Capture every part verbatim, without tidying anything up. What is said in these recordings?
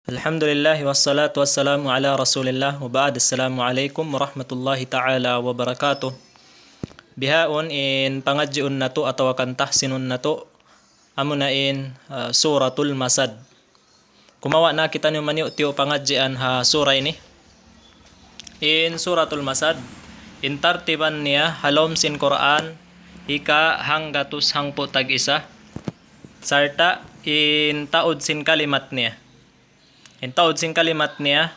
Alhamdulillah, wassalatu wassalamu ala rasulillah, wa ba'd. Assalamu alaikum warahmatullahi ta'ala wabarakatuh. Bihaun in pangadjiun natu' atawa kan tahsinun natu', amuna in, ah, Suratul Masad. Kumawa' na kitaniyu maniyu'-tiyu' pangadjian ha sura ini. In Suratul Masad, in tartiban niya ha lawm sin Qur'an, hika hanggatus hangpu' tag-isa. Sarta' in taud sin kalimat niya. In taud sin kalimat niya,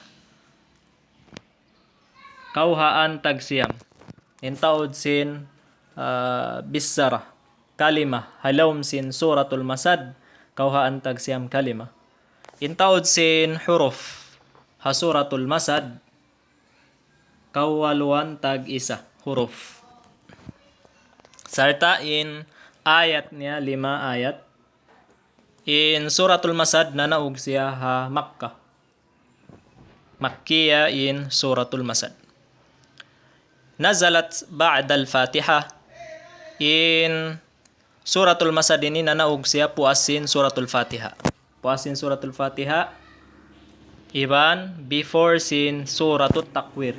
kawhaan tag siyam. In taud sin, ah, bichara, kalima, ha lawm sin Suratul Masad, kawhaan tag siyam kalima. In taud sin huruf ha Suratul Masad, kawaluan tag-isa huruf. Sarta' in ayat niya lima ayat. In Suratul Masad nanaug siya ha Makkah. Makkiya in Suratul Masad. Nazalat ba'dal Fatiha. In Suratul Masad ini nanaug siya puas sin Suratul Fatiha. Puas sin Suratul Fatiha, iban before sin Suratul Takwir.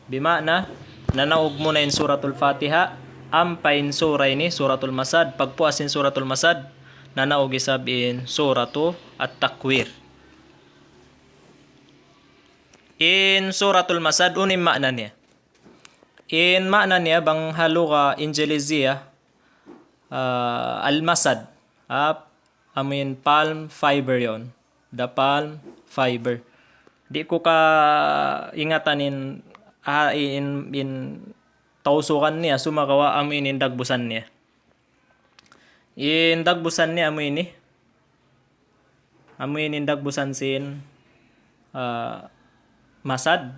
Bima'na, nanaug muna in Suratul Fatiha, ampa in sura ini, Suratul Masad, pagpuas sin Suratul Masad, nanaug isab in Suratul At-Takwir. In Suratul Masad, unu in ma'na niya? In ma'na niya bang ha lugha Injiliziya, ah, al-masad. Ah, amu in palm fiber yaun. The palm fiber. Di' ku kaingatan in, ah, in, in Tausugan niya, sumagawa' amu ini in dagbusan niya. In dagbusan niya amu ini. Amu ini in dagbusan sin, ah, masad.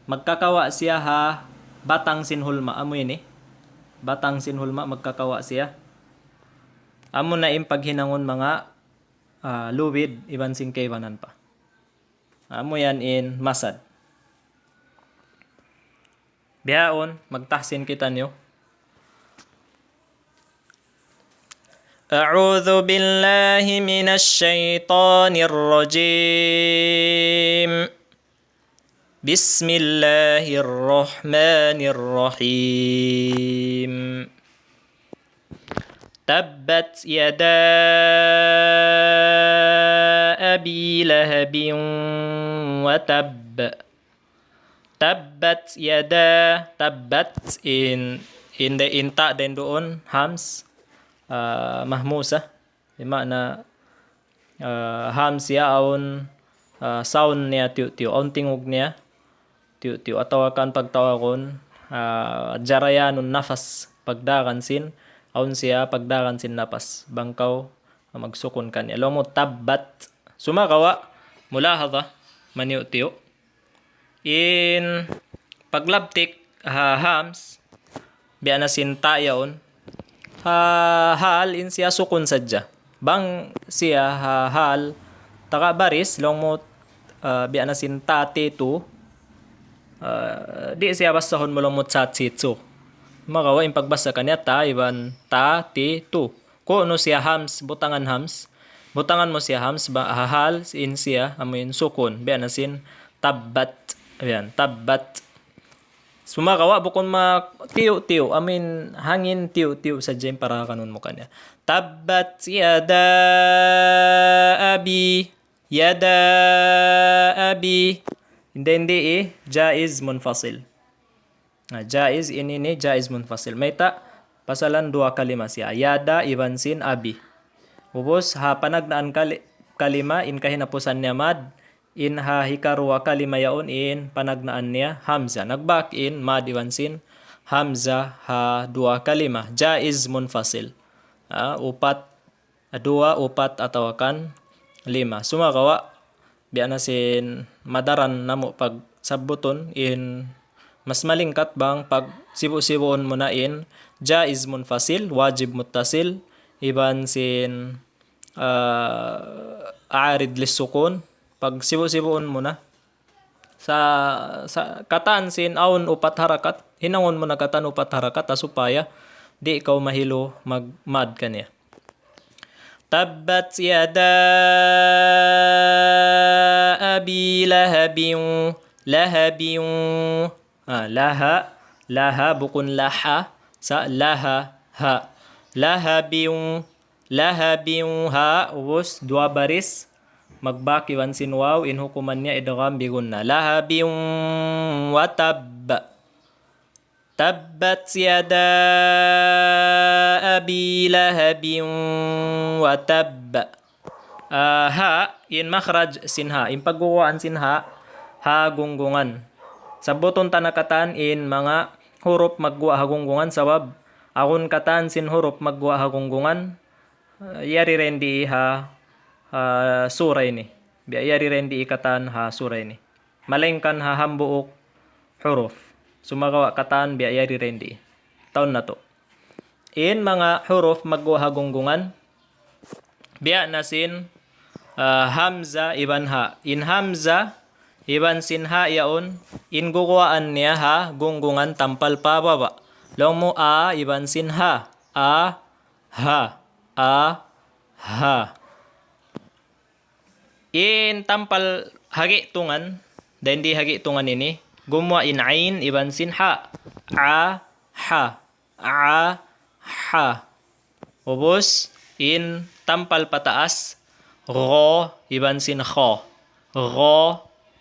Magkakawa' siya ha batang sin hulma'. Amu ini. Batang sin hulma' magkakawa' siya. Amu na in paghinangun manga, ah, lubid iban sin kaibanan pa. Amu yan in masad. Bihaun, magtahsin kitaniyu. أعوذ بالله من الشيطان الرجيم. بسم الله الرحمن الرحيم. تبت يدا أبي لهب وتب. Tabbat yada, tabbat in, in, in ta dayn duun, hams, ah, mahmusa. Di' ma'na, ah, hams ya awn, ah, sound niya tiyu'-tiyu', awn tingug niya tiyu'-tiyu', atawa kan pagtawagun, ah, jarayanun nafas, pagdagan sin, awn siya pagdagan sin napas. Bang kaw magsukun kaniya. Laung mu tabbat. Sumagawa', mulahadha, maniyu'-tiyu'. In paglabtik ha hams, biya' na sin ta yaun. Ha hal in siya sukun sadja. Bang siya ha hal taga baris, laung mu, ah, biya' na sin ta ti tu. Ah, di' siya basahun mu laung mu ta ti tu. Sumagawa' in pagbasa kaniya ta iban ta ti tu. Kunu' siya hams, butangan hams. Butangan mu siya hams, ba, ha hal, in siya, amu in sukun. Biya' na sin tabbat. Biya' yan, tabbat. Sumagawa' bukun ma tiyu'-tiyu', amu in hangin tiyu'-tiyu' sadja in parakanun mu kaniya. Tabbat yada abi, yada abi. Hindi, hindi, eh, jaiz munfasil. Na, jaiz ini, ini jaiz munfasil. Mayta', pasalan duwa kalima siya. Yada iban sin abi. Ubus, ha panagnaan kali-, kalima, in kahinapusan niya mad, in ha hikaruwa kalima yaun, in panagnaan niya hamza. Nagbak in mad iban sin hamza ha duwa kalima. Jaiz munfasil. Ah, upat, duwa, upat, atawa kan lima. Sumagawa', biya' na sin madaran namu' pagsabbutun in mas malingkat bang pagsibu'-sibuun mu na in jaiz munfasil, wajib muttasil, iban sin, ah, arid lissukun, pagsibu'-sibuun mu na. Sa, sa katan sin awn upat harakat, hinangun mu na katan upat harakat, ha supaya di' kaw mahilu mag-mad kaniya. Tabbat yada أبي لهب، لهب. Ah, laha, laha, bukun laha, sa' laha, ha. لهب، لهب, ha, ubus, duwa baris, magbak iban sin waw, in hukuman niya idgham bi gunna. لهب وتب. تبت يدا أبي لهب وتب. Ah, ha, in makhraj sin ha, in pagguwaan sin ha, ha gunggungan. Sabbutun ta na katan in manga huruf magguwa' ha gunggungan, sabab awn katan sin huruf magguwa' ha gunggungan, ah, yari da isab di ha, ha sura ini. Biya' yari da isab di katan ha sura ini. Malaingkan ha hambuuk huruf. Sumagawa' katan biya' yari da isab di. Taun natu'. In manga huruf magguwa' ha gunggungan, biya' na sin, ah, hamza iban ha. In hamza iban sin ha yaun, in guguwaan niya ha gunggungan tampal pa baba'. Laung mu a iban sin ha. A, ha, a, ha. In tampal ha gi'tungan, dayn di ha gi'tungan ini, gumuwa' in ain iban sin ha. A, ha, a, ha. Ubus, in tampal pataas, gha iban sin kha. Gha,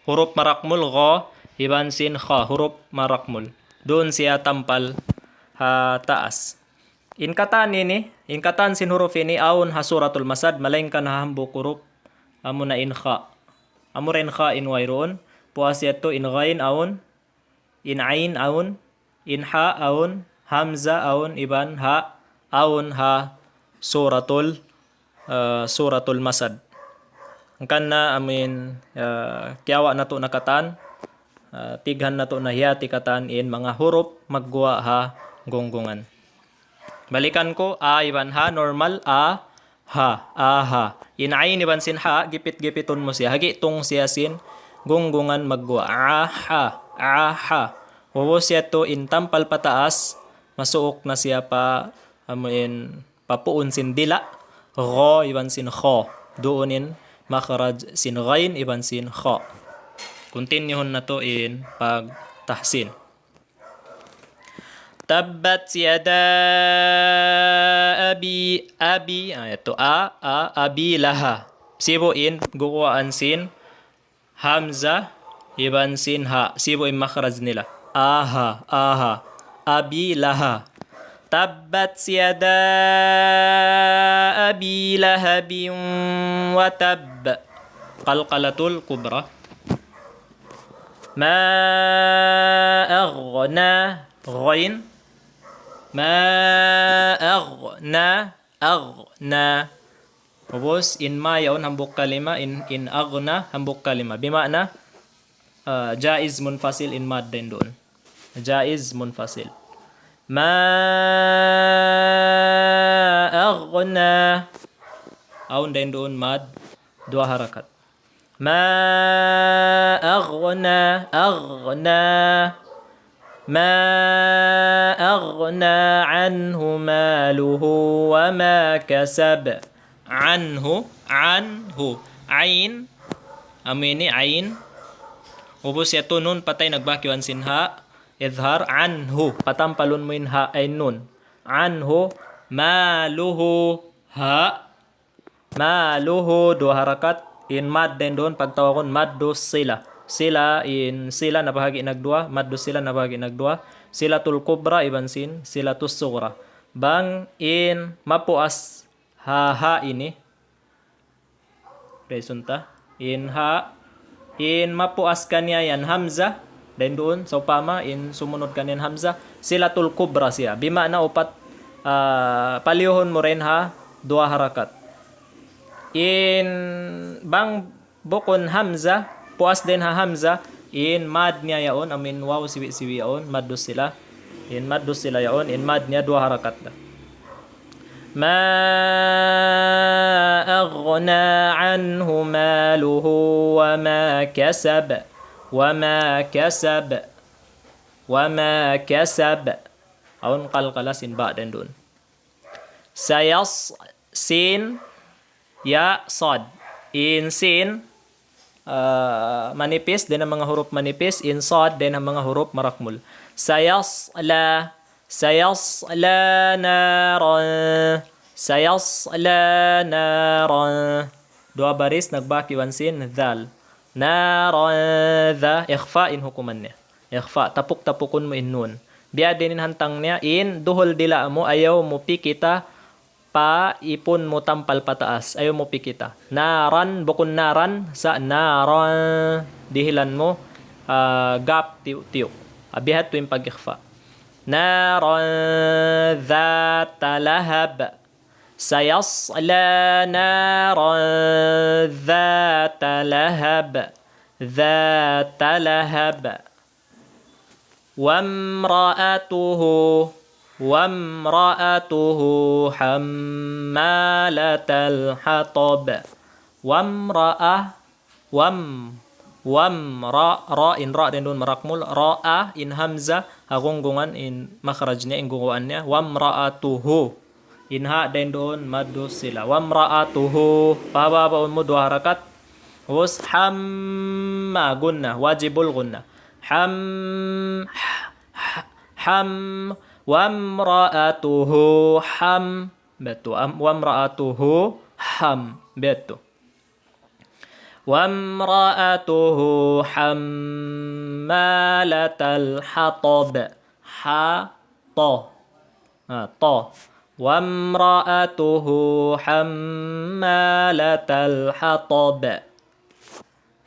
huruf marakmul, gha iban sin kha, huruf marakmul. Duun siya tampal ha taas. In katan ini, in katan sin huruf ini awn ha Suratul Masad, malaingkan ha hambuuk huruf, amuna in kha. Amura in kha in wayruun, puas yadtu in ghain awn, in ain awn, in ha awn, hamza awn, iban ha awn ha Suratul, ah, Suratul Masad. Hangkan na amuin, ah, kiyawa' natu' na katan, ah, tighan natu' na hiyati katan in manga huruf magguwa' ha gunggungan. Balikan ku, a iban ha, normal, a, ha, a, ha. In ain iban sin ha, gipit-gipitun mu siya. Ha gi'tung siya sin gunggungan magguwa'. A, ha, a, ha. Ubus yadtu in tampal pataas, masuuk na siya pa, amuin, pa puun sin dila', gha iban sin kha. Duun in makhraj sin ghain iban sin kha. Kuntinyuhun natu' in pagtahsin. تبت يدا أبي، أبي, ah, yadtu a, a, أبي لهب. Sibu' in guguwaan sin hamza iban sin ha. Sibu' in makhraj nila. Aha, aha. أبي لهب. تبت يدا أبي لهب وتب. قلقلة الكبرى. ما أغنى، ghain. ما أغنى، أغنى. Ubus, in ma yaun hambuuk kalima, in, in aghna hambuuk kalima. Bima'na, ah, jaiz munfasil in mad dayn duun. Jaiz munfasil. ما أغنى. Awn dayn duun mad duwa harakat. ما أغنى، أغنى. ما أغنى عنه ماله وما كسب. عنه، عنه. Ain. Amu ini ain. Ubus yadtu nun patay nagbak iban sin ha. Idhar. Anhu. Patampalun mu in ha, ay nun. Anhu. Maluhu. Ha. Maluhu, duwa harakat. In mad dayn duun pagtawagun maddu sila. Sila, in sila nabahagi' nagduwa, maddu sila nabahagi' nagduwa. Silatul kubra iban sin silatus sugra. Bang in mapuas ha, ha ini. Resun ta. In ha, in mapuas kaniya yan hamza. Dayn duun, sawpama, in sumunud kaniya yan hamza. Silatul kubra siya. Bima'na upat, ah, paliyuhun mu dayn ha duwa harakat. In bang bukun hamza, puas dayn ha hamza, in mad niya yaun, amuin waw siwi-siwi yaun, maddu sila. In maddu sila yaun, in mad niya duwa harakat da. ما أغنى عنه ماله وما كسب، وما كسب، وما كسب. Awn qalqala sin ba dayn duun. Sayas, sin, ya, sad. In sin, ah, manipis, dayn ha manga huruf manipis, in sad, dayn ha manga huruf marakmul. سيصلى، سيصلى نارا، سيصلى نارا. Duwa baris nagbak iban sin dhal. Naran dha, ikhfa in hukuman niya. Ikhfa, tapuk-tapukun mu in nun. Biya' diin in hantang niya, in duhul dila' mu, ayaw mu pikita pa ipun mu tampal pataas. Ayaw mu pikita. Naran, bukun naran, sa' naran, dihilan mu, ah, gap tiyu'-tiyu'. Abihat tu in pag-ikhfa. نارا ذات لهب. سيصلى نارا ذات لهب. ذات لهب. وامرأته، وامرأته حمالة الحطب. وامرأة، wam, wam, ra, ra, in ra dayn duun marakmul, ra, a, in hamza, ha gunggungan in makhraj niya, in gunggungan niya, وامرأته. In ha dayn duun maddu sila. وامرأته. Pababaun mu duwa harakat. Ubus hamma gunna, wajibul gunna. Ham, ha, ha, ham, وامرأته حم. Biya' tu, am, وامرأته حم. Biya' tu. وامرأته حمالة الحطب. Ha, ta. Ah, ta. وامرأته حمالة الحطب.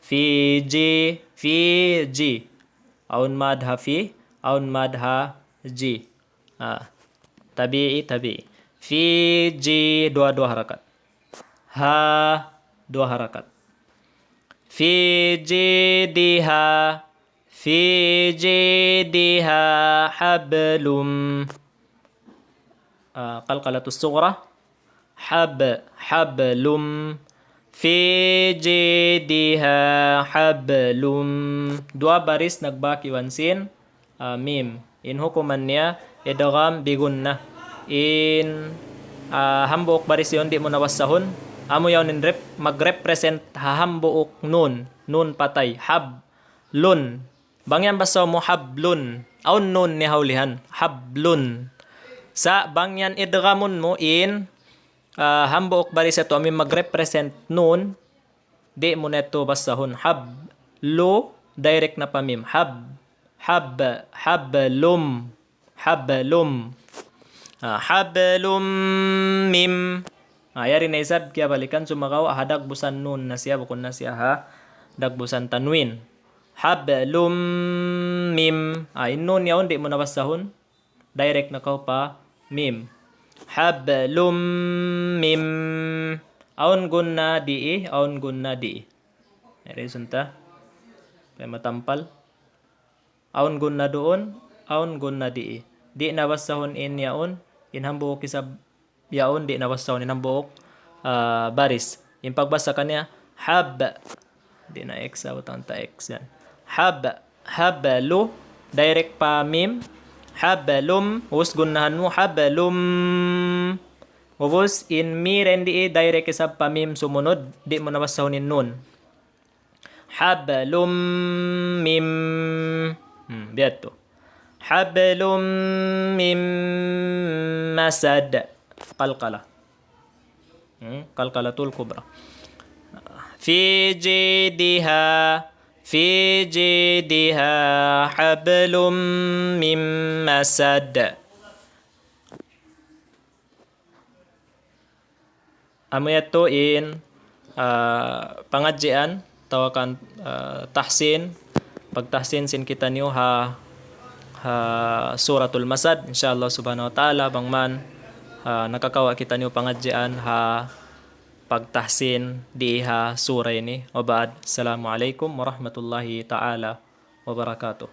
Fi ji, fi ji. Awn mad ha fi, awn mad ha ji. Ah, tabi'i, tabi'i. Fi ji, duwa, duwa harakat. Ha, duwa harakat. في جيدها، في جيدها حبل. Ah, qalqalatus sughra. Hab, hablum. في جيدها حبل. Duwa baris nagbak iban sin, ah, mim. In hukuman niya, idgham bi gunna. In, ah, hambuuk baris yaun di' mu na basahun. Amu yaun in rep-, mag-represent ha hambuuk nun. Nun patay. Hab, lun. Bang yan basahun mu hablun. Awn nun niya ha ulihan. Hablun. Sa' bang yan idghamun mu in, ah, hambuuk baris yadtu amu in mag-represent nun, di' mu na yadtu basahun. Hab, lu, direct na pa mim. Hab, hab, hablum. Hablum. Ah, hablum mim. Ah, yari na isab kiyabalikan, sumagawa' ha dagbusan nun na siya, bukun na siya ha dagbusan tanwin. Hablum mim. Ah, in nun yaun di' mu na basahun. Direct na kaw pa mim. Hablum mim. Awn gunna dii, awn gunna dii. Yari sunta. Kaya matampal. Awn gunna duun, awn gunna dii. Di' na basahun in yaun, in hambuuk isab yaun, di' na basahun in hambuuk, ah, baris. In pagbasa kaniya, hab. Di' na X, abutan ta X yan. Hab, hablu, direct pa mim. Hablum, ubus gunnahan mu, hablum. Ubus in mi rin dii, direct isab pa mim sumunud, di' mu na basahun in nun. Hablum mim. Hmm, biya' tu. Hablum mim masad. Qalqala. Hmm, qalqalatul kubra. في جيدها، في جيدها حبل من مسد. Amu yadtu in, ah, pangadjian, atawa kan, ah, tahsin, pagtahsin sin kitaniyu ha, ha Suratul Masad, insya Allah subhanahu wa ta'ala, bang man, ah, nakakawa' kitaniyu pangadjian ha pagtahsin dii ha sura ini. Wa ba'd, assalamu alaykum warahmatullahi ta'ala wabarakatuh.